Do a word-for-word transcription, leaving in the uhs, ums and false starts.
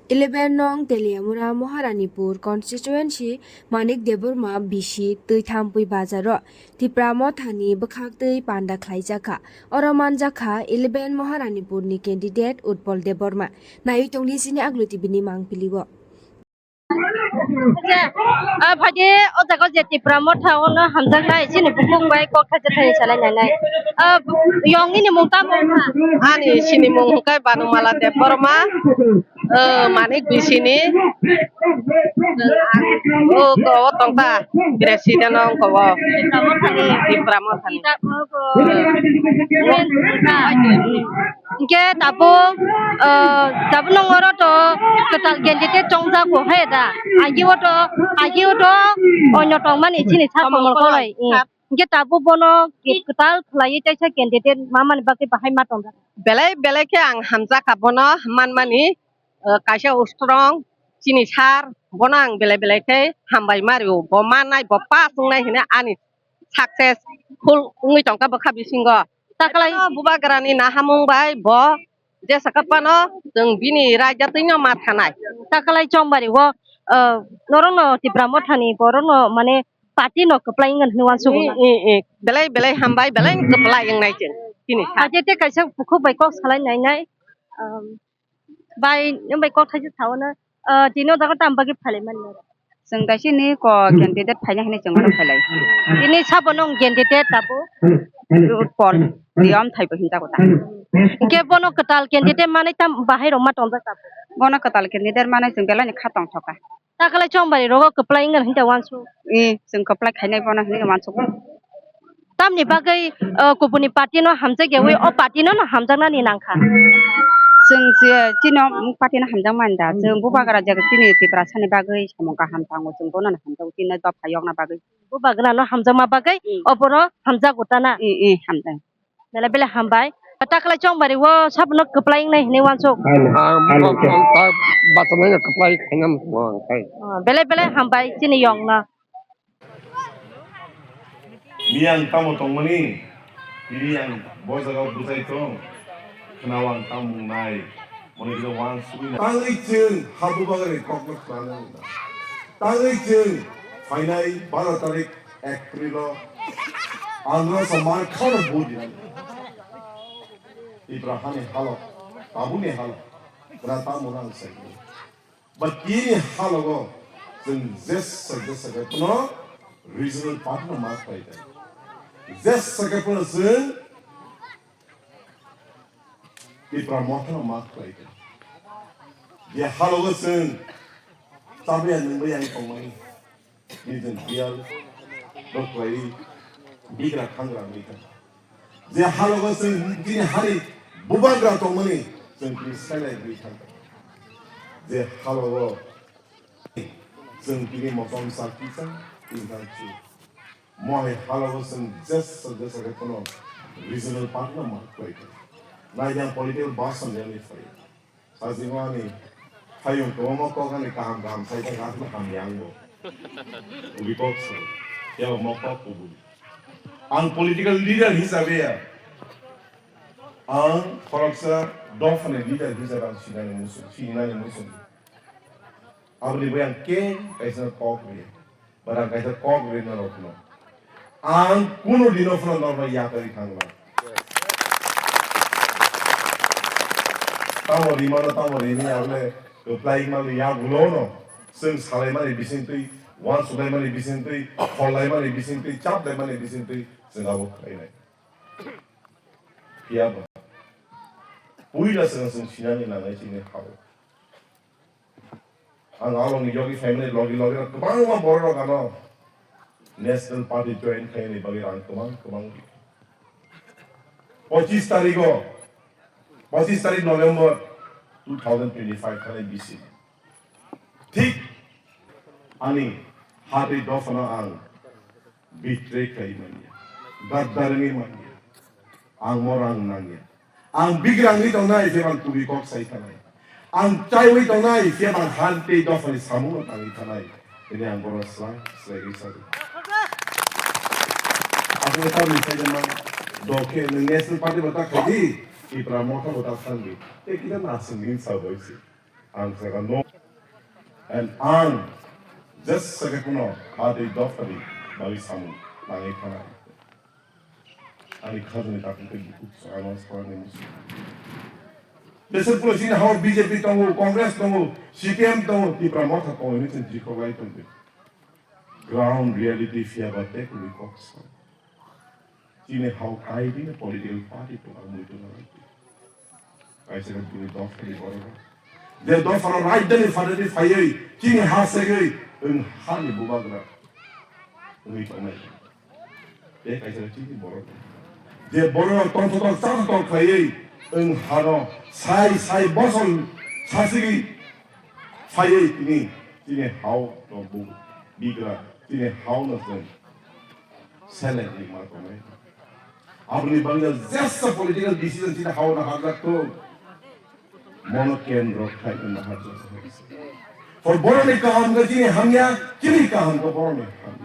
Eleven nong Teliamura Maharanipur constituency Manik Debbarma bisi Twithampui bazaro Tipra Mothani bwkhaktwi panda khlaijakha. Oro manjakha eleven Maharanipurni candidate Utpal Debbarma. Naiwi tongdi chini Aglu T V ni mangpilio. Ah, phaidi o jaga je Tipra Motha ono hamjaknai, chini bukhuk bai kok thaisa thani salai nainai. Ah, yong nini mung tamo wngkha? Ani sinimung hwnkhe Banumala Debbarma, ah, Manik bisini, ah, o, o tongkha, president wngkha o. Tipra Mothani. Tipra Mothani. Ita, o, o, Hwnkhe tabuk, ah, tabuk nwng oro to kwtal candidate chongjago hai da. Agi o to, agi o to onyo tongmani chini sa Komol Komol Koloi. Koloi. Hwnkhe tabuk bono kwtal khlaiwi teisa candidate mamani bagwi bahai ma tongjak. Belai belai khe ang hamjakha bono manmani, ah, kaisa strong chini sir bono ang belai belai khe hambai ma rio. Bo mannai, bo pass wngnai hwnwi ani successful wngwi tongkha bwkha bisingo. Takalai Bubagrani nahamung bai bo jesa kha phano chwng bini raida twino ma thanai. Takalai Chongbari o, ah, norokno Tipra Mothani borokno mane party no kwplai wngkha hinwi uansukgo na? I, i, i. Belai belai hambai, belai kwplai wngnai chwng bini sa. Haikhe tei kaisa bukhuk bai kok salai nainai, um, Bai, nwng bai kok thaisa sao na, ah, tini o jaga tamo bagwi phalai mani norok? Chwng kaisa ni ko candidate phaina hinwi chwng oro phailai. Tini sabo nwng candidate tabuk? Utpal. Tiyom thaibo hinjago ta. Hwnkhe bono kwtal candidate manwi tam bahai rok ma tongjak tabuk? Bono kwtal candidate manwi chwng belai ni kha tongthok kha. Takalai Chongbari rogo kwplai wngkha hinwi ta uansuk. Eh, chwng kwplai khainai bono hinwi uansuk. Tamni bagwi, uh, kubuni party no hamjak yawi o party no no hamjaknani nangkha. Chwng je chini o party no hamjakmani da, chwng Bubagra je chini Tiprasa ni bagwi samung kaham tango, chwng bono no hamjago chini dopha yokna bagwi. Bubagra no hamjakma bagwi. Mm. Obono hamjago tana. Eh, eh, hamjak. Belai belai hambai. Takalai Chongbari o sabono kwplai wngnai hinwi uansuk. Ang ba-, ba-, bachanaino kwplai khaina muchungo ang khai. Oh, belai belai hambai chini yongno. Miyang tamo tongmani? Tini ang bo jaga bujai tong. Khwnao ang tamo wngnai. Moni kisa uansugwi na. Tangwi chwng ha Bubagrani kokno khwnana wngna. Tangwi chwng phainai baro tarik April o ang no sa mar khano vote dinani. Tipra hani halok, tabukni halok, bwra tamo nang sai. Ba tini halogo chwng jesa jesa khe phano regional party no ma khlai kha. Jesa khe phano chwng Tipra Motha no ma khlai kha. Je halogo chwng chabai ya nwngbai ya wng tongmani. Nijin biyal rok khlai bigra khangra wngwi thang. Je halogo chwng tini hari bubagra tongmani chwng tini selai wngwi thang. Je halogo chwng tini motom sa kisa wngwi thang su. Mo hai halogo chwng jesa jesa khe phano regional party no ma khlai thang. Naidi ang political version rwmani phai. Sajingwani hayung kwbangma kok ani kaham kaham sai thangkha, aswk hamya wngbo. Uri kok song. Yabo mo kok kubui. Ang political leader hisabe ya. Ang khoroksa dophani leader hisabe ang sinani muchung, sinani muchung. Aboni bai ang khe kaisa kok rwya. Bara kaisa kok rwna rokno. Ang kunu dino phano norno yakarwi thangla. Tamo rimano, tamo rini, abole kwplai mani yagulono. Chwng salaimani bisingtwi, uansuknaimani bisingtwi, khollaimani bisingtwi, chaplaimani bisingtwi, chwng abo khlainai. Phiya ba. Puila chwng chwng sinani nangnai chini hao. Ang along ni yogi family logi logi rok kwbangma borok rok ano National Party join khaini bagwi rang kwbang kwbang. Pochis tarigo, pochis tarik November two thousand twenty-five thani bisi. Thik ani hatwi dophano ang betray khlai manya, gaddar wngwi manya. Ang mo rang nangya. Ang bigrangwi tongnai, phiya bang tubui kok sai thanai. Ang chaiwi tongnai, phiya bang hantei dophani samungno tangwi thanai. Tini ang bono swrang swraiwi sago. Aswk tamni sai de man, dokhe nwng National Party bo ta khaidi, Tipra Motha bo ta thangdi. Tei kita nasing din sa boisi. Ang saka no. And ang jesa khe kuno adei dophani bagwi samung tangwi thana. Ani khajani takung tei bukhuk ano swrangni musu. Desor pulo chini hao B J P tongo, Congress tongo, C P M tongo, Tipra Motha tongo, ini chini jikhok lai tongdi. Ground reality phiya ba tei kuli kok sa. Chini hao kai bini political party tongo, mui tongo. Kaisa khe bini dophani borok. Je dophano rajdhani phatani phaiwi chini ha segwi wng hani bubagra wngwi tongnai. Tei kaisa khe chini borok. Je borok tongthotok chathotok khaiwi wng hano sai sai bosol sasigi phaiwi tini chini hao no bu bigra chini hao no chwng seleng ni ma tongnai. Aboni bagwi jesa political decision chini hao na hajak to. Mono kendro khai na hajak. For boroni kaham ga chini hamya, chini kaham ga boroni ham.